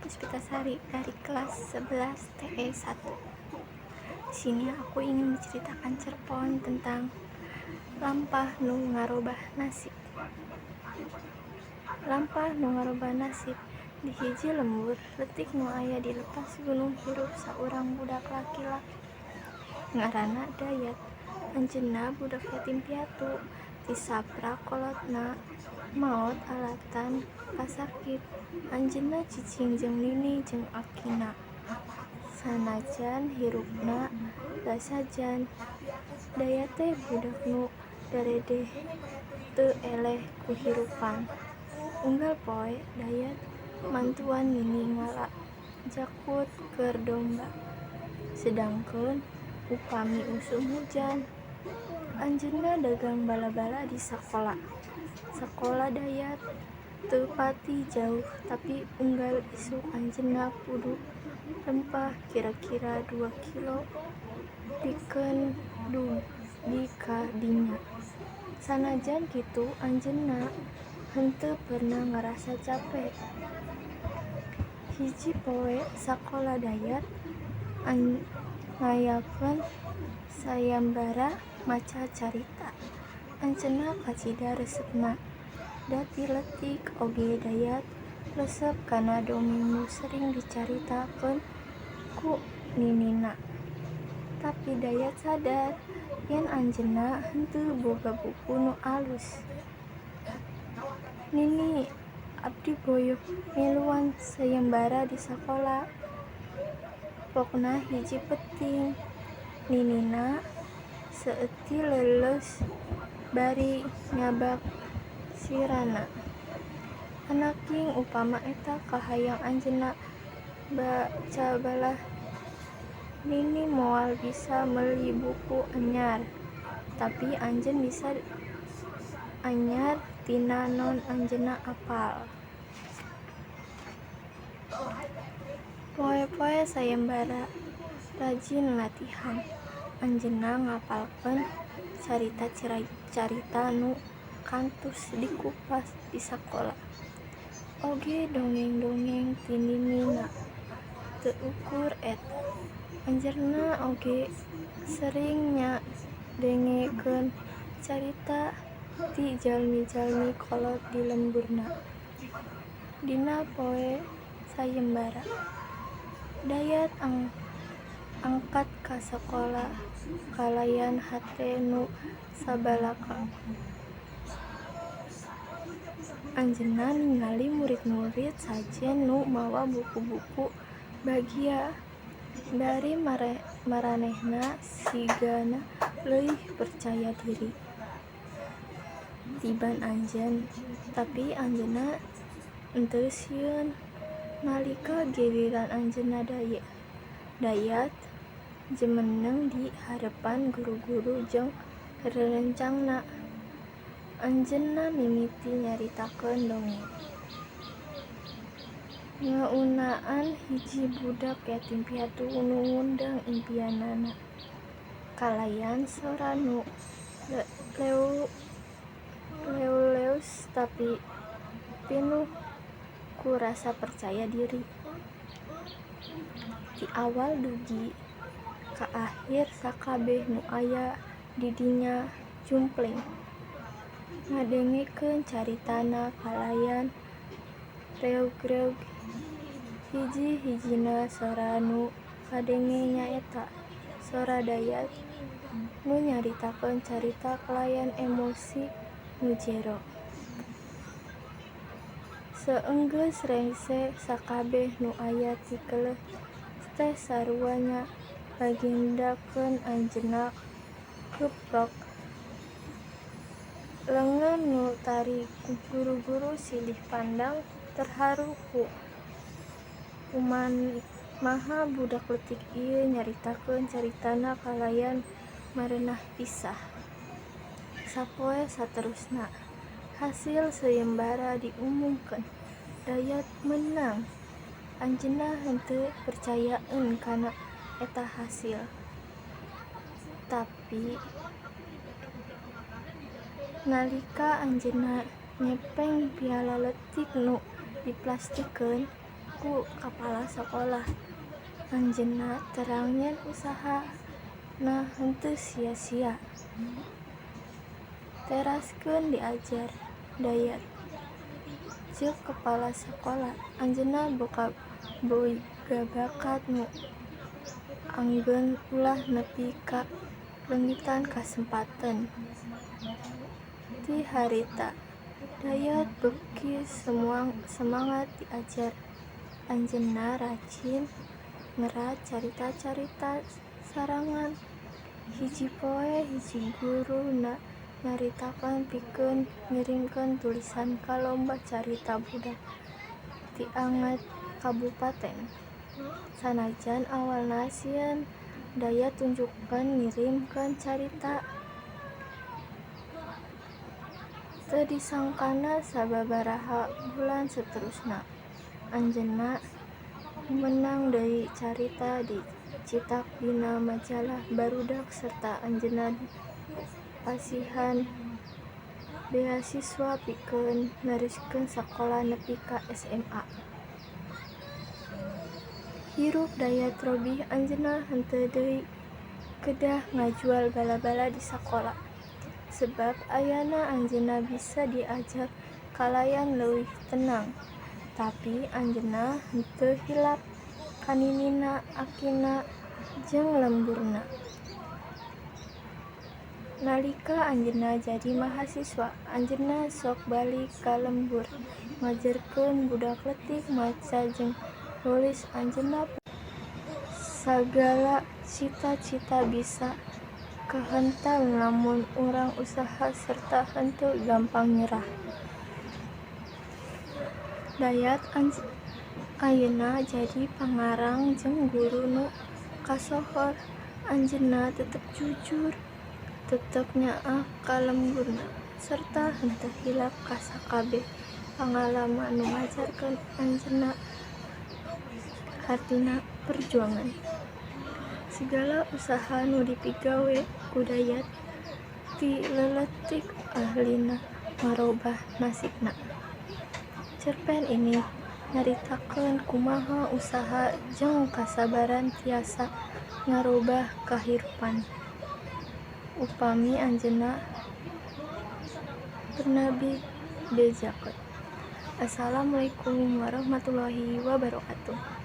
Puspitasari dari kelas 11 TE 1. Di sini aku ingin menceritakan cerpon tentang lampah nu ngarobah nasib. Lampah nu ngarobah nasib. Di hiji lembur leutik nu aya di lepas gunung hirup saurang budak laki-laki. Ngaranna Dayat. Anjeunna budak yatim piatu. Ti saprak kolotna maot alatan pasakit. Anjeunna cicing jeung nini jeung akina. Sanajan hirupna sasajen, Dayat teh budak nu daredeh teu eleh ku kahirupan. Unggal poe Dayat mantuan nini ngala jakut keur domba. Sedengkeun upami usum hujan, anjeunna dagang bala-bala di sakola. Sakola Dayat teu pati jauh tapi unggal isuk anjeunna kudu lempah kira-kira 2 kilo pikeun dugi ka dinya. Sanajan kitu anjeunna henteu pernah ngarasa cape. Hiji poe sakola Dayat ngayakeun sayembara maca carita. Anjeunna kacida resepna. Da ti leutik oge Dayat resep kana dongeng nu sering dicaritakeun ku ninina. Tapi Dayat sadar yen anjeunna henteu boga buku nu alus. "Nini, abdi boyong miluan sayembara di sakola. Pokna hiji peuting." Ninina saeutik leuleus bari nyabak sirahna. "Anaking, upama eta kahayang anjeunna cabalah Nini moal bisa meuli buku anyar, tapi anjeun bisa anyar tina nu anjeunna apal." Poe-poe sayembara rajin latihan. Anjeunna ngapalkeun carita-carita nu kantos dikupas di sakola, oge dongeng-dongeng ti ninina. Teu ukur eta, anjeunna oge sering ngadengekeun carita ti jalmi-jalmi kolot di lemburna. Dina poe sayembara, Dayat angkat ka sakola kalayan hate nu sabalaka. Anjeunna ningali murid-murid sejen nu mawa buku-buku bagia bari maranehna sigana leuwih percaya diri tiban anjeun. Tapi anjeunna henteu sieun. Nalika giliran anjeunna Dayat jumeneng di hareupan guru-guru jeung rerencangna. Anjeunna mimiti nyaritakeun dongeng. Ngeunaan hiji budak yatim piatu nu ngundang impianana. Kalayan sora nu leuleus tapi pinuh ku rasa percaya diri. Ti awal dugi ka ahir sakabeh nu aya di dinya jumpling ngadengekeun caritana kalayan reog-reog. Hiji-hijina sora nu kadenge nyaeta sora Dayat nu nyaritakeun carita kalayan emosi nu jero. Saenggeus rengse sakabeh nu aya ti keles teh sarua ngagendakeun anjeunna keprok leungeun nu tarik. Guru-guru silih pandang terharu ku kumaha budak leutik ieu nyaritakeun caritana kalayan mareunah pisan. Sapoe saterusna, hasil sayembara diumumkeun. Dayat meunang. Anjeunna henteu percayaeun kana eta hasil. Tapi nalika anjeunna nyepeng piala leutik nu diplastikeun, Ku kapala sakola. Anjeunna terang yen usahana henteu sia-sia. Teraskeun diajar, Dayat. Ceuk kapala sakola. Anjeunna boga bakat nu anggeun ulah nepi ka leungitan kasempatan. Ti harita Dayat beuki semangat diajar. Anjeunna rajin ngerat carita-carita sarangan. Hiji poe hiji guruna nyaritakeun pikeun ngirimkeun tulisan ka lomba carita budak tiangat kabupaten. Sanajan awalna sieun, Dayat tunjungan ngirimkeun carita. Teu disangkana sababaraha bulan saterusna, anjeunna meunang deui carita dicitak dina majalah Barudak sarta anjeunna dipasihan beasiswa pikeun neruskeun sakola nepi ka SMA. Hirup Dayat robih anjeunna henteu deui kedah ngajual bala-bala di sakola. Sebab ayana anjeunna bisa diajar kalayan leuwih tenang. Tapi anjeunna henteu hilap ka ninina, akina, jeung lemburna. Nalika anjeunna jadi mahasiswa, anjeunna sok balik ka lembur ngajarkeun budak leutik maca jeung nulis. Anjeunna percaya sagala cita-cita bisa kahental lamun urang usaha sarta henteu gampang nyerah. Dayat ayeuna jadi pangarang jeung guru nu kasohor. Anjeunna tetep jujur, tetep nyaah ka lemburna, sarta henteu hilap ka sakabeh pangalaman nu ngajarkeun anjeunna hartina perjuangan. Sagala usaha nu dipigawe ku Dayat ti leutik ahlina ngarobah nasibna. Cerpen ini nyaritakeun kumaha usaha jeung kasabaran tiasa ngarobah kahirupan. Upami anjeunna pernah dibejakeun. Assalamualaikum warahmatullahi wabarakatuh.